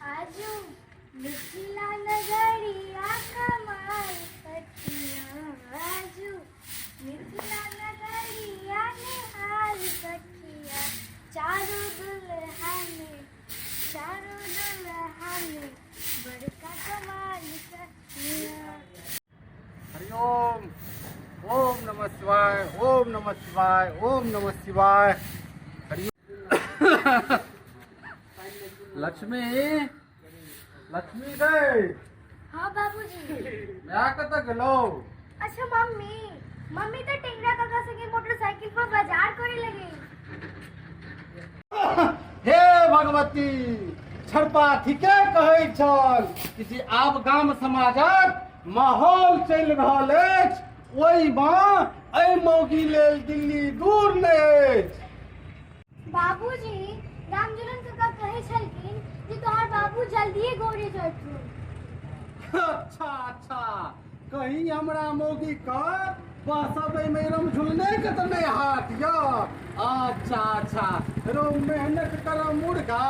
आजू मिथिला नगरिया कमाल सखिया, आजू मिथिला नगरिया निहाल सखिया, चारू दुल्हा में, चारू दुल्हा में बड़का कमाल सखिया। हरिओम, ओम नमः शिवाय, ओम नमः शिवाय, ओम नमः शिवाय। हरिओम। लक्ष्मी, लक्ष्मी गई। हाँ बाबूजी। माय कतऽ गेलौ? अच्छा मम्मी, मम्मी तो टेंगरा काका संगे मोटरसाइकिल पर बाजार करे लगे। हे भगवती, छड़पा ठीके कहै छल कि जे आब गाम समाजक माहौल चलि रहल अछि, ओहिमे एहि मौगी लेल दिल्ली दूर नहि अछि। बाबूजी, रामजुलन काका कहै छलखिन जे तोहर बाबू जल्दिए गौरी चढ़थुन। अच्छा अच्छा, कहीं हमरा मौगी के बसबै में रमझुलने के तऽ नहि हाथ यऽ। अच्छा अच्छा, रो मेहनत कर मुर्गा,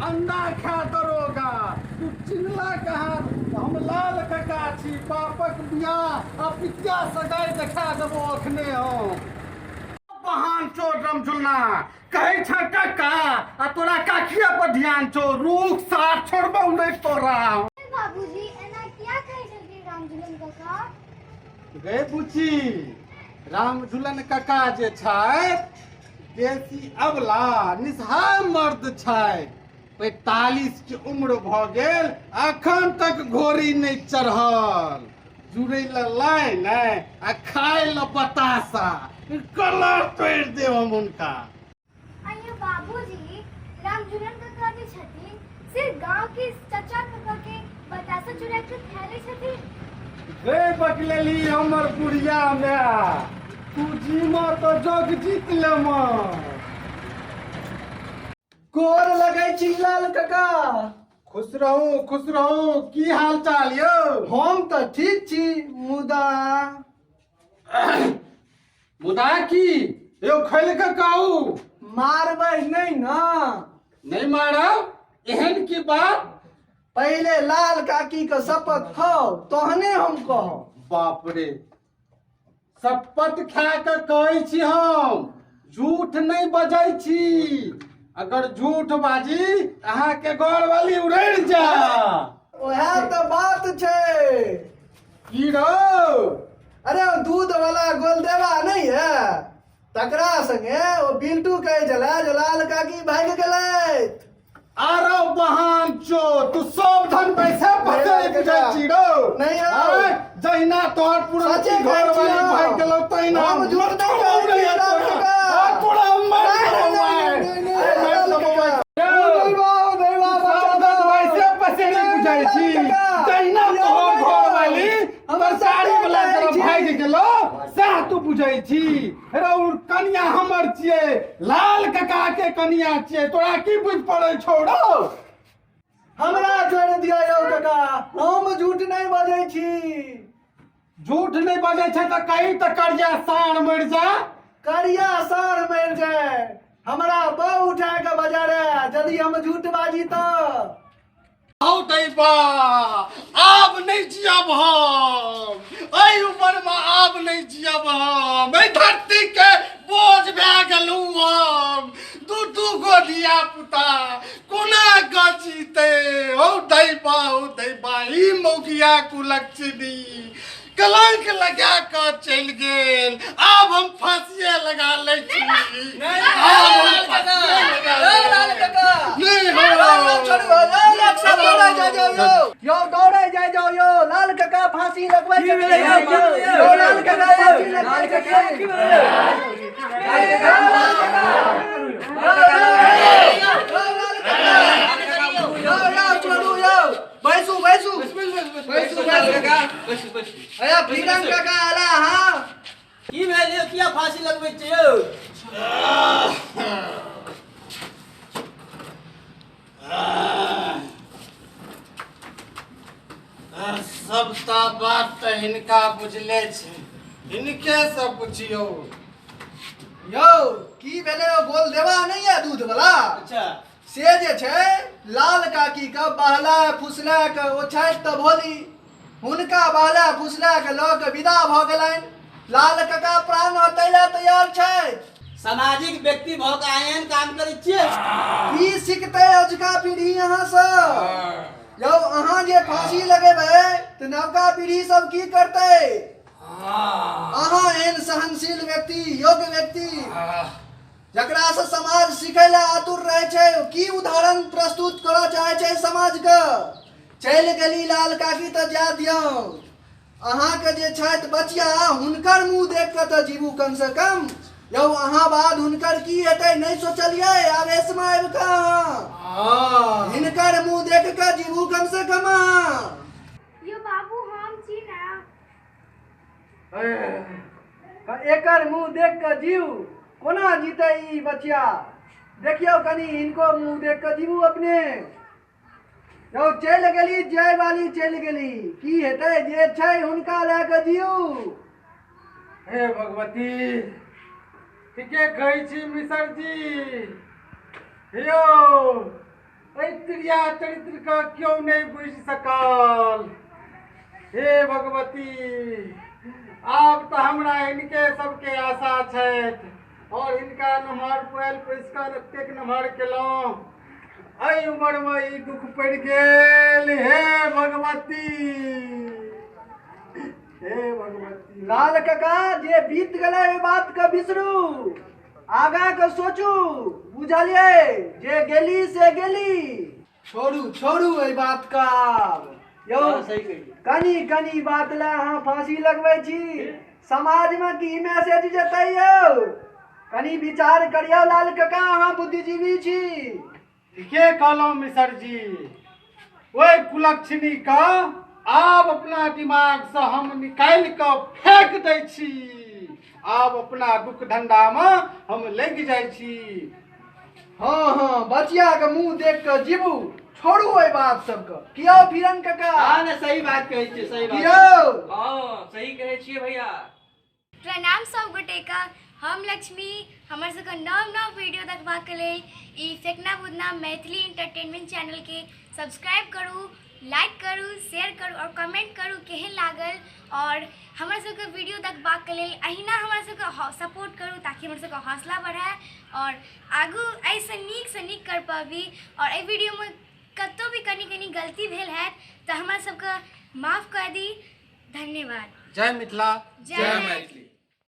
अंडा खा दरोगा। तू चिन्हला कहाँ? हम लाल काका छी। बापक बियाह आ पितिया सगाई देखा देबो अखने हम। बहान चो रमझुलना, कहै छ काका आ तोरा काकिया पर ध्यान छौ। रुक साथ छोड़बौ नहि तोरा। बाबूजी, एना किया कहै छलखिन रामझुलन काका? गे बुची, रामझुलन काका जे छथि देसी अबला निसहाय मर्द छथि। 45 के उम्र भऽ गेल, अखन तक घोड़ी नहि चढ़ल। जुड़ै लए लाइ नहि आ खाय लए बतासा। कलर तोड़ि देब हम हुनका। अइयो बाबूजी, रामझुलन काका जे छथिन से गांव के चचा काका के बतासा चुरा के खा ले छथिन। गे बकलेली हमर बुढ़िया माय, तू जीमा तो जग जीत लेमा। गोर लगै छी लाल काका। खुश रहू, खुश रहू। की हाल चाल यौ? हम तऽ ठीक छी, मुदा मुदा की यौ? खोलि कऽ कहू। मारबै नहि ने? नहि मारब, एहन की बात? पहिले लाल काकी के शपथ खाओ तहने हम कहब। बाप रे, शपथ खा कऽ कहै छी, हम झूठ नहि बजै छी। अगर झूठ बाजी तऽ अहाँके घरवाली उड़ैड़ जा। ओएह तऽ बात छै। की रौ? अरे ओ दूध वाला गोलदेवा नहीं है, तकरा संगे ओ बिल्टू कहै छलै जे लाल काकी भागि गेलथि। आरो बहान चो, तू सब धन पैसा फसे बुझै छी रौ? नहि यौ। आँय, जहिना तोहर पुरनकी सचे कहै छी घरवाली हम। भागि गेलौ तहिना हम झूठ नहि कहै छी, मरतौ लाल तोरा। काका। आ, तोरा हम मारि नहि, देबौ, नहि, आइ। नहि, नहि, अरे, मारि लाल देबौ, काका। आइ। नहि बाबा, नहि बाबा, सब बचा धन दो। पैसे पसेरी नहि, बुझै लाल छी। काका। जहिना यौ, तोहर नहि, घरवाली हम तरकारी वाला सचे कहै तरफ छी। भागि गेलौ सएह तू बुझै छी रौ? कनिया हमर छियै, लाल काका के कनिया छियै, तोरा की बुझि पड़ै छौ रौ? हमरा छोड़ि दिअ यौ काका, हम झूठ नहि बजै छी। झूठ नहि बजै छै तऽ कही तऽ करिया साँढ़ मरि जा। करिया साँढ़ मरि जाय, हमरा बहु उठा कऽ बजारे यदि हम झूठ बाजी तऽ। हौ दैबा, आब नहि जियब हम एहि उमरमे, आब नहि जियब हम। एहि धरती के बोझ भए गेलहुँ हम। दू दू गो धिया पुता कोना कऽ जीते? हौ दैबा, हौ दैबा, ई मौगिया कुलक्षणी कलंक लगा कऽ चलि गेल। आब हम फांसिए लगा लै छी। आब हम फांसिए लगा लाल लेब। काका नहि यौ, हो। छोड़ू, यौ, रक्षा दौड़ै जाइ जाउ यौ, यौ दौड़ै जाइ जाउ यौ, लाल काका फांसी लगबै छथिन यौ, यौ लाल काका फांसी लगबै छथिन। यौ, यौ, छोड़ू यौ, बैसू बैसू बैसू बैसू। अया फिरंग काका आला। हाँ। की भेल यौ किया फांसी लगबै छियै यौ सबटा बात तऽ हिनका बुझले छै हिनके से पुछियौ यौ की भेलै ओ गोल देवा नहि यऽ दूध वाला अच्छा से जे छै लाल काकी के बहला फुसला के ओ छथि तऽ भोली हुनका बहला फुसला के लऽ के विदा भऽ गेलनि लाल काका प्राण हटै लए तैयार छथि सामाजिक व्यक्ति भऽ कऽ एहन काम करै छियै की सिखतै अजुका पीढ़ी अहाँसँ यौ अहाँ जे फांसी लगेबै तऽ नवका पीढ़ी सब की करतै अहाँ एहन सहनशील व्यक्ति योग्य व्यक्ति जकरासँ समाज सिखै लए आतुर रहै छै ओ की उदाहरण प्रस्तुत करऽ चाहै छै समाजके चलि गेली लाल काकी तऽ जा दियौ अहाँके जे छथि बचिया हुनकर मुँह देख कऽ तऽ जीबू कमसँ कम यौ अहाँ बाद हुनकर की हेतै नहि सोचलियै आवेशमे आबि कऽ अहाँ हिनकर मुँह देख कऽ जीबू कमसँ कम अहाँ यो बाबू हम छी ना एकर मुँह देख कऽ जीव कोना जीतै ई बचिया देखियौ कनि हिनको मुँह देख कऽ जीबू अपने यौ चलि गेली जाय वाली चलि गेली की हेतै जे छै हुनका लए कऽ जियू हे भगवती ठीके कहै छी मिसर जी यौ एहि त्रिया चरित्रके केओ नहि बुझि सकल हे भगवती आब तऽ हमरा हिनके सबके आशा छथि आओर हिनका नमहर पुआल पोसि कऽ एतेक नमहर केलहुँ एहि उमरमे ई दुख पड़ि गेल हे भगवती हे भगवती लाल काका जे बीत गेलै ओहि बातके बिसरू आगाँ के सोचू बुझलियै जे गेली से गेली छोड़ू छोड़ू एहि बातके आब यौ सही कहियै कनि कनि बात लए अहाँ फांसी लगबै छी समाजमे की मैसेज जेतै यौ कनि विचार करियौ लाल काका अहाँ बुद्धिजीवी छी ठीके कहलहुँ मिसर जी ओहि कुलक्षणीके आब अपना दिमागसँ हम निकालि कऽ फेंक दै छी आब अपना दुख धन्धामे हम लागि जाइ छी हँ हँ बचिया के मुंह देख कऽ जीबू छोड़ू एहि बात सबके कियो फिरन काका हँ ने सही बात कहै छियै सही बात कियो हँ सही कहै छियै भैया प्रणाम सब गोटेके हम लक्ष्मी हमर सबके नव नव वीडियो देखबाक लेल ई फेकना बुदना मैथिली एंटरटेनमेंट चैनलके सब्सक्राइब करू लाइक करू शेयर करू आओर कमेंट करू केहन लागल आओर हमर सबके वीडियो देखबाक लेल अहिना हमर सबके सपोर्ट करू ताकि हमर सबके हौसला बढ़ै आओर आगू एहिसँ नीकसँ नीक कर पाबी आओर एहि वीडियोमे कतहु भी कनि कनि गलती भेल हैत तऽ हमरा सबके माफ कऽ दी धन्यवाद जय मिथिला जय मैथिली।